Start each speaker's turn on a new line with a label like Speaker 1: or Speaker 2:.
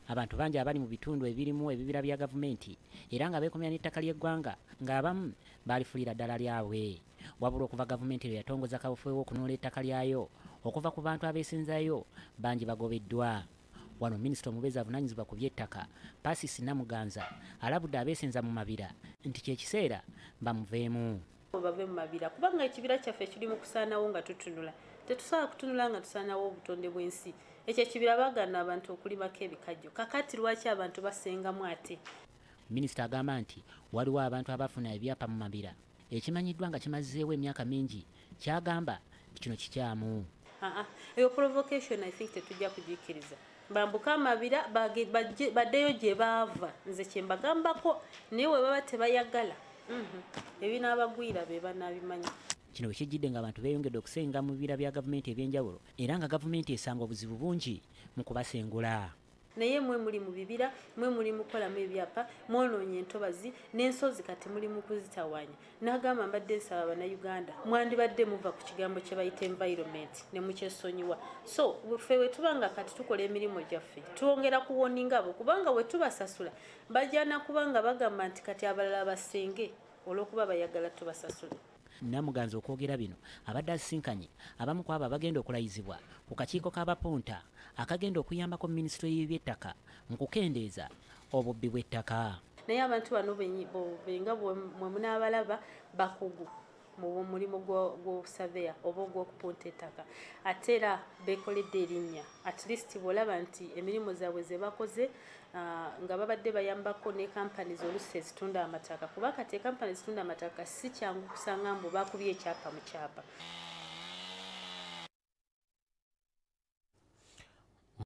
Speaker 1: Abantu bangi abali mu bitundu ebirimu ebibira bya gavumenti era nga beekomya n'ettaka ly'eggwanga ng'abamu baalifulira ddala lyabwe. Wabula okuva gavumenti lwe yatongoza kaweefube w'okununula ettaka lyayo okuva ku bantu abeesenzayo, bangi bagobeddwa. Wano minisita omubeezi avunaanyizibwa ku by'ettaka Persis Namuganza alabudde abeesenza mu mabira nti kye kiseera bamuveemu.
Speaker 2: Bave mu mabira kubanga ekibira kyaffe kiri mu kusaanawo nga tutunula. Tetusobola kutunula nga tusaanawo obutonde bw'ensi. Ekyo ekibira baagaana abantu okulimako ebikajjo. Kakati lwaki abantu basengamu ate?
Speaker 1: Minisita agamba nti waliwo abantu abafuna ebyapa mu mabira ekimanyiddwa nga kimazeewo emyaka mingi ky'agamba nti kino kikyamu.
Speaker 2: Eyo provocation I think tetujja kugikkiriza. Bambuka amabira baddeyo gye baava, nze kye mbagambako, naye bwe baba tebayagala ebinaabagwira be banaabimanya.
Speaker 1: Kino bwe kijjidde ng'abantu beeyongedde okusenga mu bibira bya gavumenti eby'enjawulo era nga gavumenti esanga obuzibu bungi mu kubasengula.
Speaker 2: Naye mwe muli mu bibira, mwe muli mukolamu ebyapa, mwonoonye entobazi n'ensozi kati muli mu kuzitawaanya. N'agamba mbadde nsaba Bannayuganda mwandibadde muva ku kigambo kye bayita environment ne mukyesonyiwa. So ffe bwe tuba nga kati tukola emirimu gyaffe twongera kuwoninga abo kubanga bwe tubasasula bajja kubanga bagamba nti kati abalala basenge olw'okuba bayagala tubasasule.
Speaker 1: Namuganza okwogera bino abadde asisinkanye abamu ku abo abagenda okulayizibwa ku kakiiko k'abapunta akagenda okuyambako minisitule y'ebyettaka mu kukendeeza obubbi bw'ettaka.
Speaker 2: Naye abantu bano nga mwe munaabalaba bakugu mu mulimu gw'obusaveya oba ogw'okupunta ettaka, ate era beekoledde erinnya. At least bw'olaba nti emirimu zaabwe ze bakoze nga babadde bayambako ne kampani oluusi ezitunda amataka, kuba kati ekampani ezitunda amataka si kyangu kusanga mbu bakubye ekyapa mu kyapa.